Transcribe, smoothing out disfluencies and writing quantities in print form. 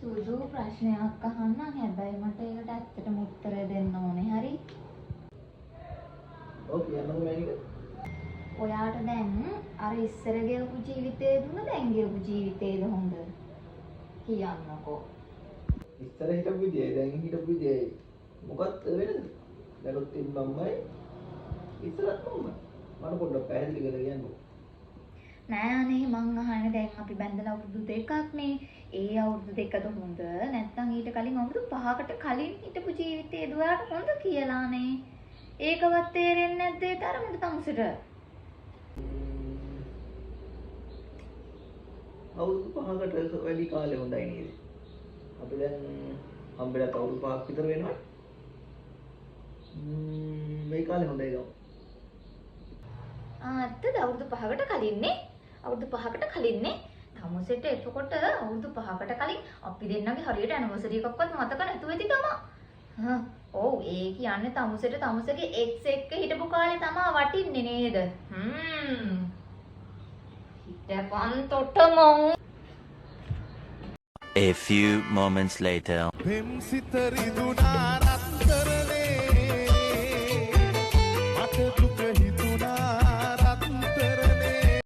සුදු ප්‍රශ්නයක් අහන්නම්, හැබැයි මට ඒකට ඇත්තටම උත්තර දෙන්න ඕනේ. හරි? ඔව්, කියන්නකෝ මෑණික. ඔයාට දැන් අර ඉස්සර ගෙවපු ජීවිතේද හොඳ, දැන් ගෙවපු ජීවිතේද හොඳ? කියන්නකෝ. ඉස්සර හිටපු විදියයි දැන් හිටපු විදියයි මොකක්ද වෙනස? දැනුත් ඉන්න මම්මයි, ඉස්සරත් මම්මයි. මට පොඩ්ඩක් පැහැදිලි කරලා කියන්නකෝ. නෑ අනේ, මං අහන්නේ දැන් අපි බැඳලා අවුරුදු 2ක් නේ. ඒ අවුරුදු 2ද හොඳ, නැත්නම් ඊට කලින් අවුරුදු 5කට කලින් හිටපු ජීවිතේද ඔයාට හොඳ කියලා නේ. ඒකවත් තේරෙන්නේ නැද්ද ඒ තරමට තමුසෙට? අවුරුදු 5කට වැඩි කාලෙ හොඳයි නේද? අපි දැන් හම්බෙලත් අවුරුදු 5ක් විතර වෙනවා. මේ කාලේ හොඳයි ගමු. ආ, ඇත්තද? අවුරුදු 5කට කලින් නේ? අවුරුදු 5කට කලින් නේ? තමුසෙට එතකොට අවුරුදු 5කට කලින් අපි දෙන්නගේ හරියට ඇනිවර්සරි එකක්වත් මතක නැතුව ඇති තමා. හා, ඔව්, ඒ කියන්නේ තමුසෙට තමුසෙගේ එක්ස් එක්ක හිටපු කාලේ තමා වටින්නේ නේද? හ්ම්. හිටපන් තොට මොන්. A few moments later. පෙම් සිත රිදුනා.